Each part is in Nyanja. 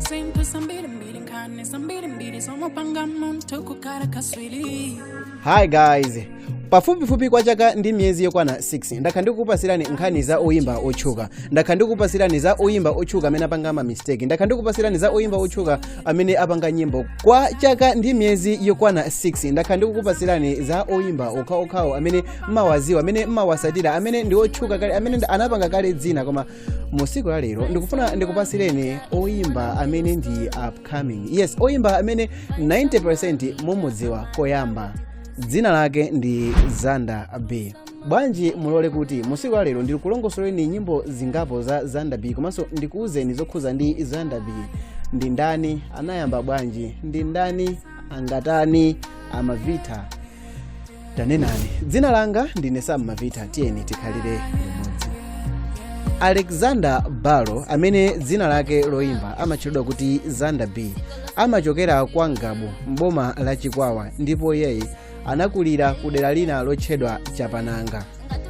Zinthu zambirimbiri, nkhani zambirimbiri zomupanga munthu kukhala katswiri. Hi guys, pafupifupi kwa chaka ndi miyezi yokwana 6 ndakhala ndikukupasirani nkhani za oyimba otchuka, ndakhala ndikukupasirani za oyimba otchuka amene apanga ma mistake, ndakhala ndikukupasirani za oyimba otchuka amene apanga nyimbo. Kwa chaka ndi miyezi yokwana 6 ndakhala ndikukupasirani za oyimba okhaokhawo amene mmawaziwa, amene mmawasatira, amene ndi otchuka kale, amene anapanga kale dzina. Koma mu tsiku la lero ndikufuna ndikupasireni oyimba amene ndi upcoming, yes, oyimba amene 90% mumudziwa koyamba. Dzina lake ndi Xander B. Bwanji mulole kuti mu tsiku la lero ndikulongosoleni nyimbo zingapo za Xander B, komanso ndikuwuzeni zokhuza ndi Xander B: ndi ndani, anayamba bwanji, ndi ndani, angatani, amavita tanenani. Dzina langa ndine Sam Mavita, tiyeni tikhalire limodzi. Alexander Balo, amene dzina lake loyimba amatchedwa kuti Xander B, amachokera kwa Ngabu mboma la Chikwawa, ndipo iyeyi anakulira ku dera lina lotchedwa Chapananga.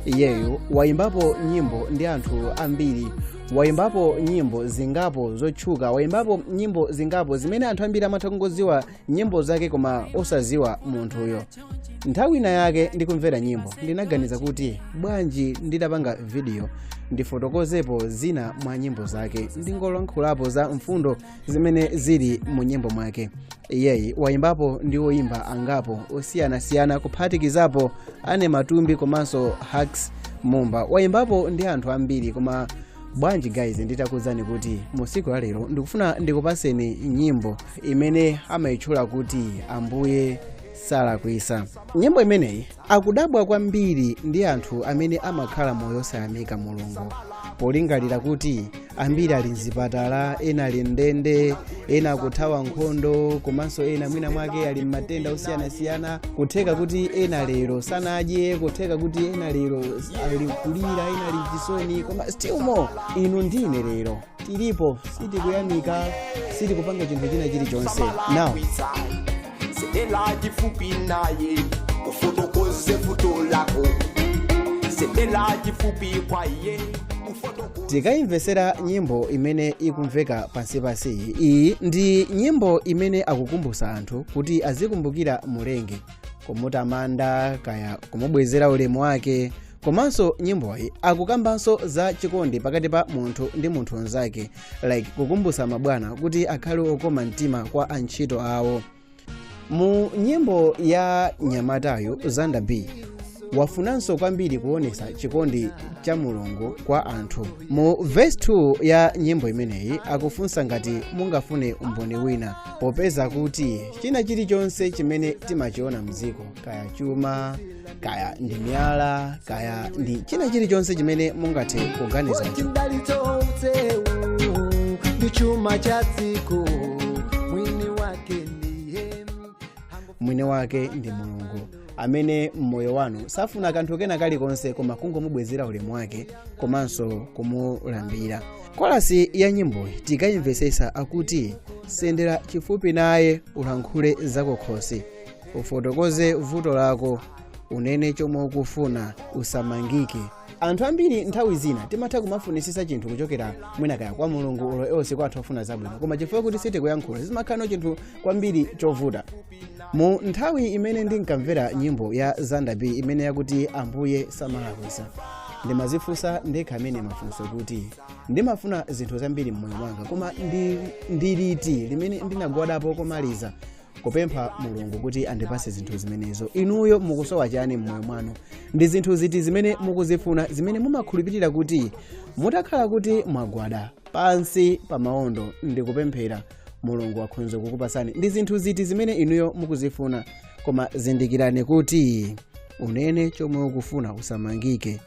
Iyeyu wayimbapo nyimbo ndi anthu ambiri, wayimbapo nyimbo zingapo zotchuka, wayimbapo nyimbo zingapo zimene anthu ambiri amatha kungodziwa nyimbo zake koma osaziwa munthuyo. Nthawi ina yake ndikumvera nyimbo, ndinaganiza kuti bwanji nditapanga video ndifotokozepo zina mwa nyimbo zake, ndingolankhulapo za mfundo zimene zili mu nyimbo mwake. Iyeyi wayimbapo ndi oyimba angapo osiyanasiyana, kuphatikizapo Ane Matumbi komanso Hux Mumba. Wayimbapo ndi anthu ambiri. Koma bwanji guys nditakuwuzani kuti mu tsiku la lero ndikufuna ndikupaseni nyimbo imene amayitchula kuti "Ambuye Salakwisa"? Nyimbo imeneyi akudabwa kwambiri ndi anthu amene amakhala moyo osayamika Mulungu, polingalira kuti ambiri ali mzipatala, ena ali mndende, ena akuthawa nkhondo, komanso ena mwina mwake ali mmatenda osiyanasiyana. Kutheka kuti ena lero sanadye, kutheka kuti ena lero ali kulira, ena ali chisoni, koma still more inu ndine lero tilipo, sitikuyamika, sitikupanga chinthu china chilichonse now. Sendela chifupi naye, ufotokoze vuto lako. Sendela chifupi kwa iye, ufotokoze. Tikayimvesera nyimbo imene ikumveka pansipansi iyi, ndi nyimbo imene akukumbutsa anthu kuti azikumbukira Mulengi, kumutamanda kaya kumubwezera ulemu wake. Komanso nyimboyi akukambanso za chikondi pakati pa munthu ndi munthu mnzake, like kukumbutsa mabwana kuti akhale okoma mtima kwa antchito awo. Mu nyimbo ya nyamatayo Xander B wafunanso kwambiri kuonesa chikondi cha Mulungu kwa anthu. Mu verse 2 ya nyimbo imeneyi akufunsa ngati mungafune umboni wina, popeza kuti china chilichonse chimene timachiona mdziko, kaya chuma, kaya ndi miyala, kaya ndi china chilichonse chimene mungathe kuganizacho, Chidalitso utsewu ndi chuma cha dziko, mwini wake ndiye mwini wake ndi Mulungu, amene mmoyo wanu safuna kanthu kena kalikonse koma kungomubwezera ulemu wake komanso kumulambira. Chorus ya nyimboyi tikayimvesesa akuti, "Sendera chifupi naye, ulankhule zakukhosi, ufotokoze vuto lako, unene chomwe ukufuna, usamangike." Anthu ambiri nthawi zina timatha kumafunisisa chinthu kuchokera mwina kaya kwa Mulungu olo else kwa anthu ofuna zabwino, koma chifukwa kuti sitikuyankhula, zimakhala chinthu kwambiri chovuta. Mu nthawi imene ndinkamvera nyimbo ya Xander B imene yakuti "Ambuye Samalakwisa", ndimazifunsa ndekha amene mafunso kuti ndimafuna zinthu zambiri mmoyo mwanga, koma ndi liti limene ndinagwadapo komaliza kupempha Mulungu kuti andipase zinthu zimenezo? Inuyo mukusowa chani mmoyo mwanu? Ndi zinthu ziti zimene mukuzifuna, zimene mumakhulupirira kuti mutakhala kuti mwagwada pansi pa maondo ndikupemphera, Mulungu akhonza kukupasani? Ndi zinthu ziti zimene inuyo mukuzifuna? Koma zindikirani kuti unene chomwe ukufuna, usamangike,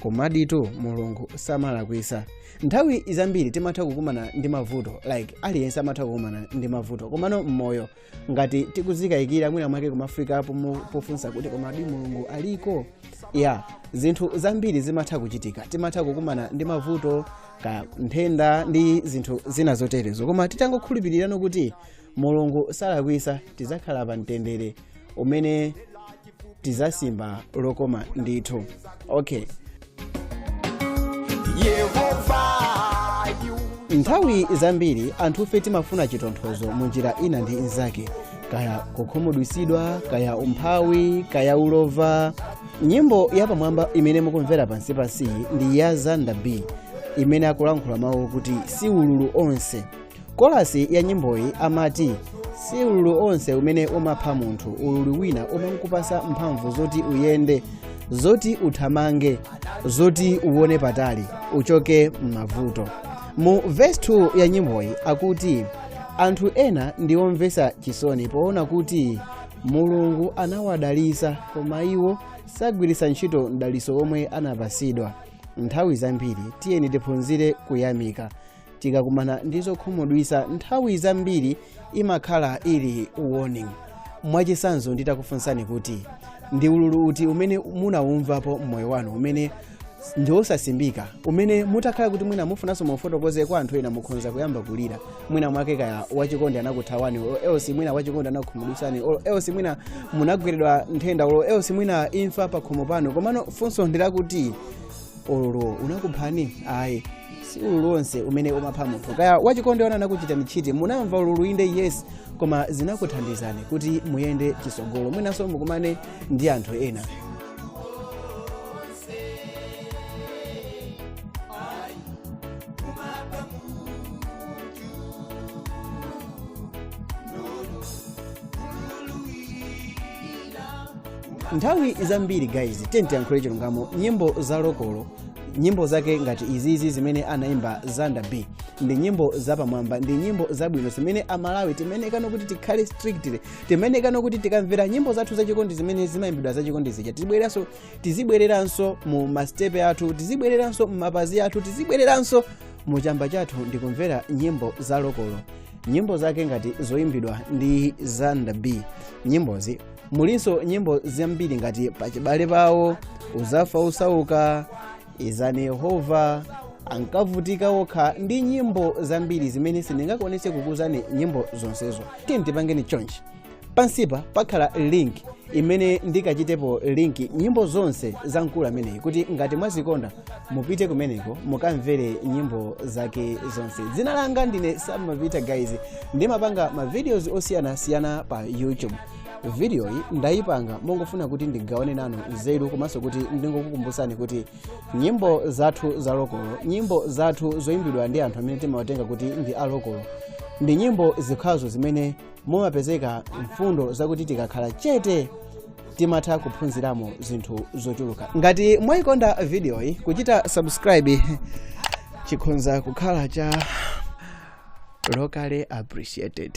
komaditu Mulungu samalakwisa. Nthawi zambiri timatha kukumana ndi mavuto, like aliyense amatha kukumana ndi mavuto, komano mmoyo ngati tikuzikayikira, mwina mwake kumafika pofunsa kuti komadi Mulungu aliko? Ya, zinthu zambiri zimatha kuchitika, timatha kukumana ndi mavuto ka nthenda ndi zinthu zina zoterezo, koma titangokhulupirirano kuti Mulungu salakwisa, tizakhala pa mtendere umene tizasimba lokoma ndithu. Okay. Yehova, you Nthawi zambiri anthufe timafuna chitonthozo mu njira ina ndi inzake, kaya kukhumudwisidwa, kaya umphawi, kaya ulova. Nyimbo yapamwamba imene mukumvera pansi pansi ndi ya Zanda B imene akulankhula mawu kuti si ululu onse. Kolasi ya nyimboyi amati si ululu onse umene umapha munthu, ululu wina umakupasa mphamvu zoti uyende, zoti uthamange, zoti uwone patali, uchoke m'mavuto. Mu verse 2 ya nyimboyi akuti anthu ena ndi omvesa chisoni poona kuti Mulungu anawadalisa koma iwo sagwiritsa ntchito mdaliso omwe anapasidwa. Nthawi zambiri tiyeni tiphunzire kuyamika. Tikakumana ndi zokhumudwisa, nthawi zambiri imakhala ili warning. Mwachisanzo, nditakufunsani kuti ndi ululu uti umene munawumvapo mmoyo wanu umene ndi wosasimbika, umene mutakhala kuti mwina mufunanso mufotokoze kwa anthu ena mukhonza kuyamba kulira, mwina mwake kaya wachikondi anakuthawani, or else mwina wachikondi anakukhumudwisani, or else mwina munagwiridwa nthenda, or else mwina imfa pakhomo pano. Komano funso ndilakuti ululu unakuphani? Ayi, si ululu wonse umene umapha munthu. Kaya wachikondi wana anakuchita ntchiti, munamva ululu inde, yes, koma zinakuthandizani kuti muyende chisogolo, mwinanso mukumane ndi anthu ena. Nthawi zambiri guys, tiyankhule chilungamo, nyimbo za lokolo, nyimbo zake ngati izizi zimene anaimba Zanda B, ndi nyimbo zapamwamba, ndi nyimbo zabwino zimene Amalawi timenekano kuti tikhale strictly, timenekano kuti tikamvera nyimbo zathu zachikondi zimene zimayimbidwa zachikondi zija, tizibwereranso, tizibwereranso mu mastepe athu, tizibwereranso mu mapazi athu, tizibwereranso mu chamba chathu ndikumvera nyimbo za lokolo, nyimbo zake ngati zoyimbidwa ndi Zanda B. Nyimbozi mulinso nyimbo zambiri ngati Pachibale Pawo, Uzafa Usauka, Izani Yehova, Ankavutika Okha, ndi nyimbo zambiri zimene sindingakwanise kukuuzani nyimbo zonsezo. Tiye tipangeni chonchi: pansipa pakhala link imene ndikachitepo link nyimbo zonse za mkulu ameneyi, kuti ngati mwazikonda mupite kumeneko mukamvere nyimbo zake zonse. Dzina langa ndine Samavita guys, ndimapanga ma videos osiyanasiyana pa YouTube. Video iyi ndayipanga mongofuna kuti ndigawane nanu nzeru, komanso kuti ndingokukumbusani kuti nyimbo zathu za lokolo, nyimbo zathu zoyimbidwa ndi anthu amene timawatenga kuti ndi alokolo, ndi nyimbo zikhazo zimene mumapezeka mfundo zakuti tikakhala chete timatha kuphunziramo zinthu zochuluka. Ngati mwayikonda video iyi, kuchita subscribe chikhonza kukhala cha locally appreciated.